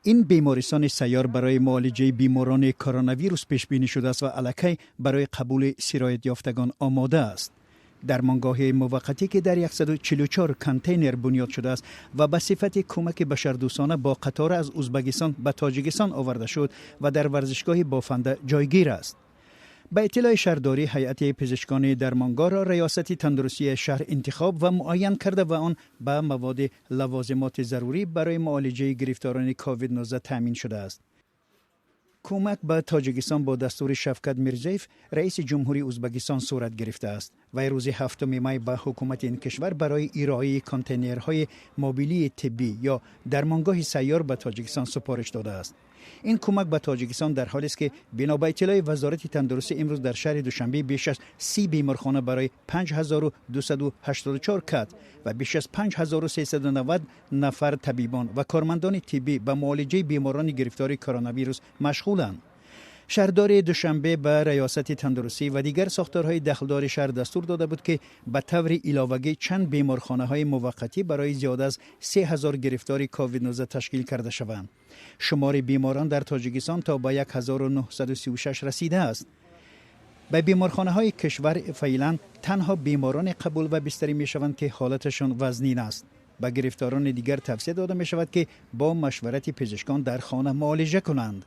Ин бемористони сайёр барои муолиҷаи беморони коронавирус пешбинӣ шудааст ва аллакай барои қабули сироятёфтагон омода аст. Дармонгоҳи муваққатӣ, ки дар 144 контейнер бунёд шудааст ва ба сифати кӯмаки башардӯстона бо қатора аз Узбекистон ба Тоҷикистон оварда шуд ва дар варзишгоҳи Бофанда ҷойгир аст. Ба иттилои шаҳрдорӣ, ҳайати пизишкони дармонгоҳро Раёсати тандурустии шаҳр интихоб ва муайян карда ва он ба маводи лавозимоти зарурӣ барои муолиҷаи гирифторони COVID-19 таъмин шудааст. Кӯмак ба Тоҷикистон бо дастури Шавкат Мирзиёев, раиси ҷумҳурии Узбекистон, сурат гирифтааст. Вай рӯзи 7 май ба ҳукумати ин кишвар барои ироаи контейнерҳои мобилии тиббӣ ё дармонгоҳи сайёр ба Тоҷикистон супориш додааст. Ин кӯмак ба Тоҷикистон дар ҳолест, ки бино ба иттилои Вазорати тандурустӣ, имрӯз дар шаҳри Душанбе беш аз 30 беморхона барои 5284 кат ва беш аз 5390 нафар табибон ва кормандони тиббӣ ба муолиҷаи беморони гирифтори коронавирус машғуланд. Шаҳрдори Душанбе ба Раёсати тандурустӣ ва дигар сохторҳои дахлдори шаҳр дастур дода буд, ки ба таври иловагӣ чанд беморхонаҳои муваққатӣ барои зиёда аз 3000 гирифтори COVID-19 ташкил карда шаванд. Шумори беморон дар Тоҷикистон то ба 1936 расидааст. Ба беморхонаҳои кишвар феълан танҳо бемороне қабул ва бистарӣ мешаванд, ки ҳолаташон вазнин аст. Ба гирифторони дигар тавсия дода мешавад, ки бо машварати пизишкон дар хона муолиҷа кунанд.